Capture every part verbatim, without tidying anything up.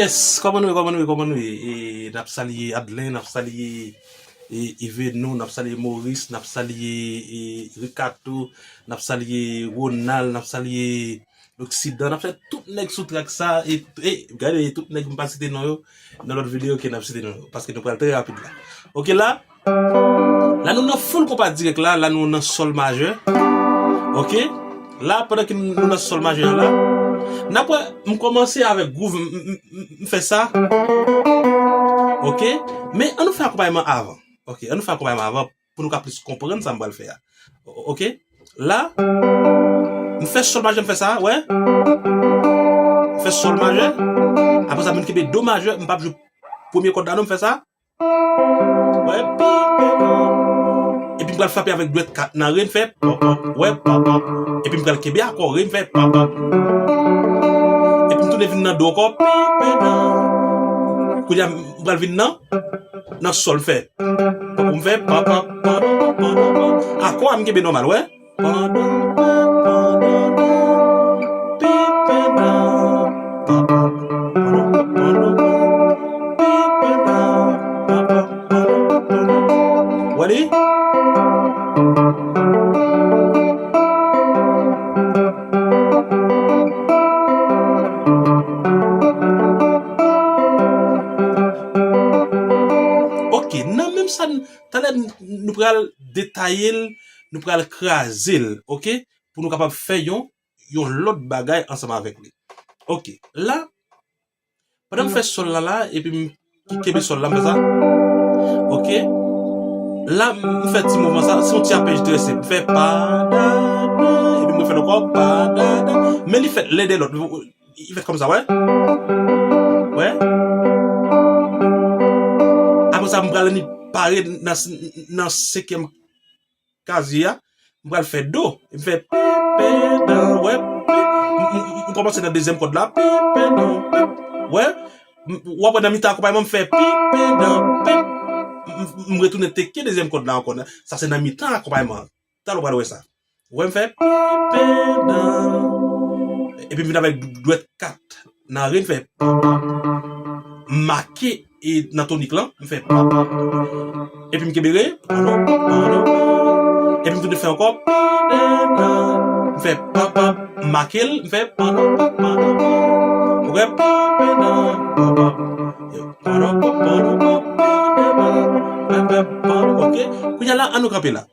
Kòman nou ye, kòman nou ye, kòman nou ye? E, n ap salye Adlen, n ap salye, e, Ivenou, n ap salye Moris, n ap salye, e, Ricato, n ap salye Ronald, n ap salye Loksidan, n ap salye tout nèg sou trak sa, e, e, gade, e, tout nèg m pa site non yo, nan lòt videyo ke n ap site non yo, paske nou pral trè rapid la. Oke, la, la nou nan full konpa dirèk la, la nou nan sòl majè. Oke? La, pandan ke nou nan sòl majè a la, n ap wè, m kòmanse avèk gwouv, m, m, m, m fè sa. Oke? Men, an nou fè akonpayman avan. Oke, an nou fè akonpayman avan pou nou ka plis konprann sa m pral fè a. O-, oke? La, m fè sòl majè, m fè sa, wè. M fè sòl majè. Apre sa, m vin kenbe do majè, m p ap jwe premye kòd la non, m fè sa. Wè, pi, pi, pi. Epi m pral frape avèk dwèt kat nan re, m fè pòp, pòp, wè, pòp, pòp. Epi m pral kenbe akò re, m fè pòp, pòp. Epi m tounen vin nan do ankò, pi, pi, pi. Kounye a, m pral vin nan, nan sòl, m fè. Pòp, m fè pòp, pòp, pòp, pòp, pòp. Akò a, m kenbe nòmal, wè. Pandan, pandan, pi, pandan, pandan, pandan, pi, pandan, pandan, pandan, pandan. Wè li? Oke, nan menm sa, talè n-, nou pral detaye l, nou pral kraze l, oke? Pou nou kapab fè yon, yon lòt bagay ansanm avèk li. Oke, la, pandan m fè sòl la la, epi m ki kenbe sòl la, m fè sa. Oke? La, m fè ti mouvman sa, se yon ti apèj trè senp. M fè pa, da, da, epi m fè l ankò, pa, da, da. Men li fèt len de lòt. Li fèt kòmsa, wè. Wè. Apre sa, m pral annik pare nan, nan senkyèm kazye a, m pral fè do. M fè pi, pi, dan, wè, pi. M, m, m, m kòmanse nan dezyèm kòd la, pi, pi, dan, pi. Wè, m, w ap wè nan mitan akonpayman, m fè pi, pi, dan, pi. M, m, m retounen teke dezyèm kòd la ankò. Sa se nan mitan akonpayman an. Talè w pral wè sa. Wè m fè pi, pi, dan. Epi m vin avèk dwèt kat nan re, m fè pa, pa. M make e nan tonik lan, m fè pa, pa. Epi m kenbe re, pa, pa, pa, pa. Epi m tounen fè ankò, pi, pi, dan. M fè pa, pa, m make l, m fè pa, pa, pa, pa, pa. Ou wè, pi, pi, dan, pa, pa. Pa, pa, pa, pa, pa, pa, pa, pa, pa, pa, pa. Oke? Kounye a la, an nou kanpe la.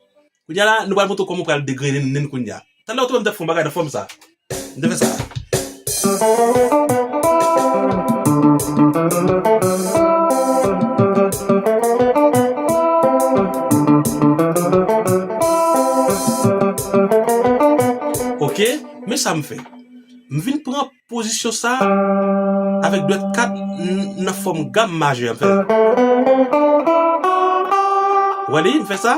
Kounye a la, nou pral montre w kòman w pral degrennen n kounye a. Talè w te wè m t ap fè yon bagay nan fòm sa. M te fè sa. Oke, men sa m fè. M vin pran pozisyon sa avèk dwèt kat n-, nan fòm gam majè, m fè. Wè li, m fè sa.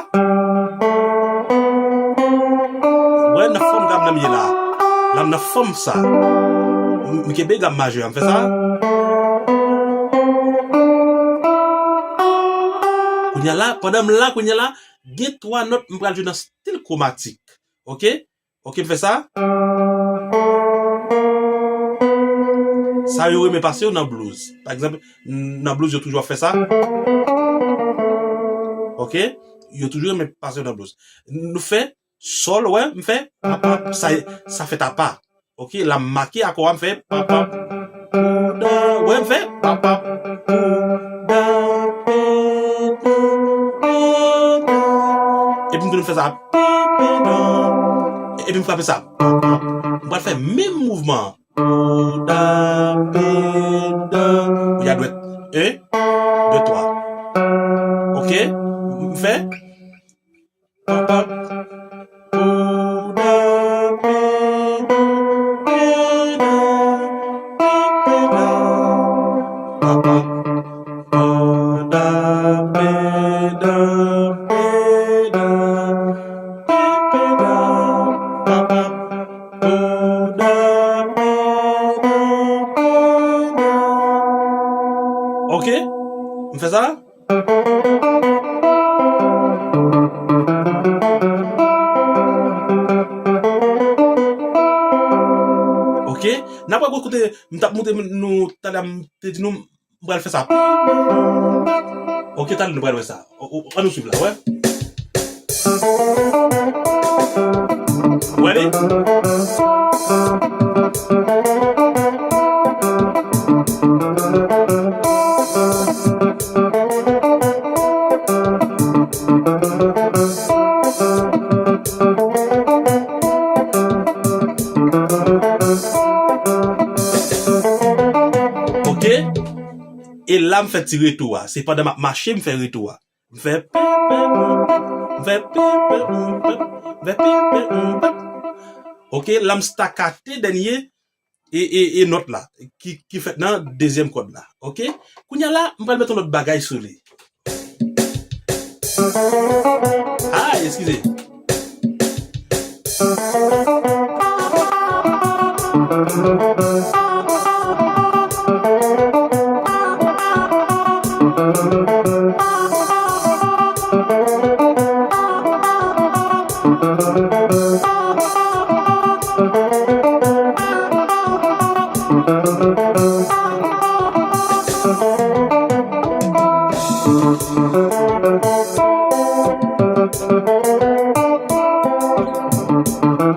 Wè, nan fòm gam nan m ye la. La m nan fòm sa. M, m kenbe gam majè, m fè sa. Kounye a la, pandan m la, kounye a la, gen twa nòt m pral jwe nan stil kwomatik. Oke? Oke, m fè sa. Sa yo renmen pase yo nan blues. Pa egzanp, n-, nan blues, yo toujou ap fè sa. Oke? Yo toujou renmen pase yo nan blues. Nou fè sòl, wè, m fè pa, pa, sa, sa fèt apa. Oke, la m make akò a, m fè pa, pa, pou, da, wè, m fè pa, pa, pou, da, pe, da, pe, da. Epi m tounen fè sa, pe, pe, da. Epi m frape sa. M pral fè menm mouvman an. Pou, da, pe, da. Kounye a dwèt. En, de, twa. Oke? M fè. Pa, pa. Pou, da, pe, da, pe, da, pe, pe, da. Pa, pa. Pa, da, pe, da, pe, da, pe, pe, da. Pa, pa. Pou, da, pe, da, pe, da. Oke? M fè sa? N ap wè kote m t ap montre nou talè a, m te di nou m pral fè sa. Ok, talè nou pral wè sa. O, o, ann nou swiv la, wè. Wè li? Ok. E la m fè ti retou a. Se pandan m ap mache m fè retou a. M fè pèp, pèp, pèp, m fè pèp, pèp, pèp, m fè pèp, pèp, pèp. Ok, la m stakate dènye e, e, e nòt la ki, ki fèt nan dezyèm kòd la. Ok? Kounye a la, m pral met yon lòt bagay sou li. Ah, eskize.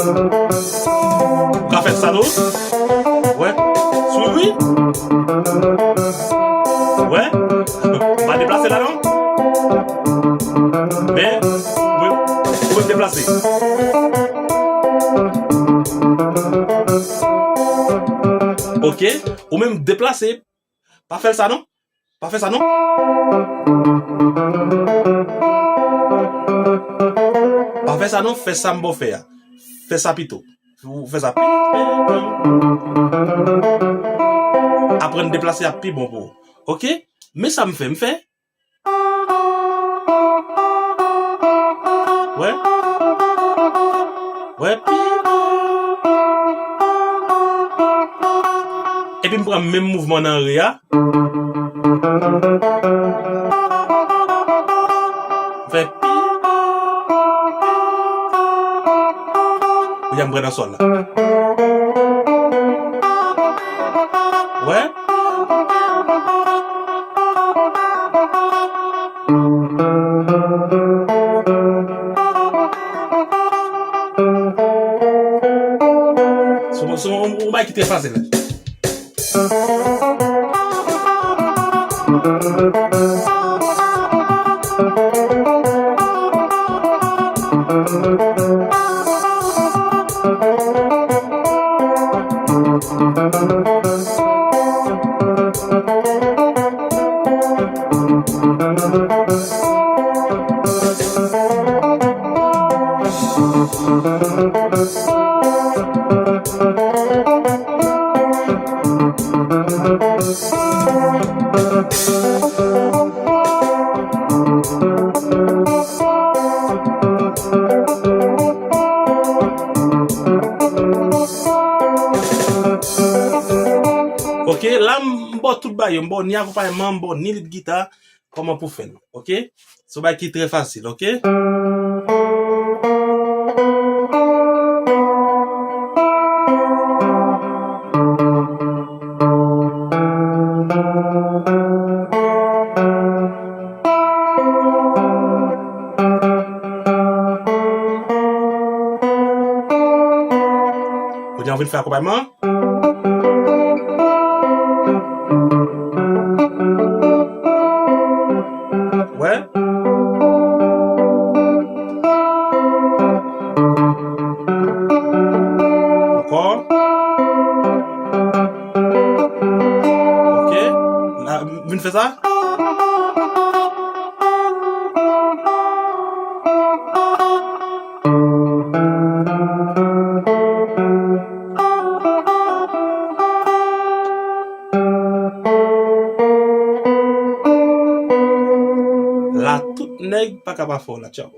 Ou ka fè sa tou? Wè. Swiv wi. Wè. M pa deplase la non. Men, ou, ou menm deplase. Ok. Ou menm deplase. Pa fè l sa non. Pa fè sa non. Pa fè sa non, fè sa m ba w fè a. Fè sa pito. Ou fè sa. Aprann deplase ap pi bon pou ou. Ok? Men sa m fè, m fè. Wè. Wè. Epi m pran menm mouvman nan re a. Fè pi. Kounye a m pran nan sòl la. Wè. Se yon, se yon, yon bagay ki trè fasil. Ok, la m ba w tout bagay yo, m ba w ni akonpayman, m ba w ni lead guitar, kòman pou fè l, ok? Se yon bagay ki trè fasil, ok? Kounye a, ou vin fè akonpayman. Wè. Ankò. Ok. La, vin fè sa. La, tout nèg pa ka pa fè w la, tchaw.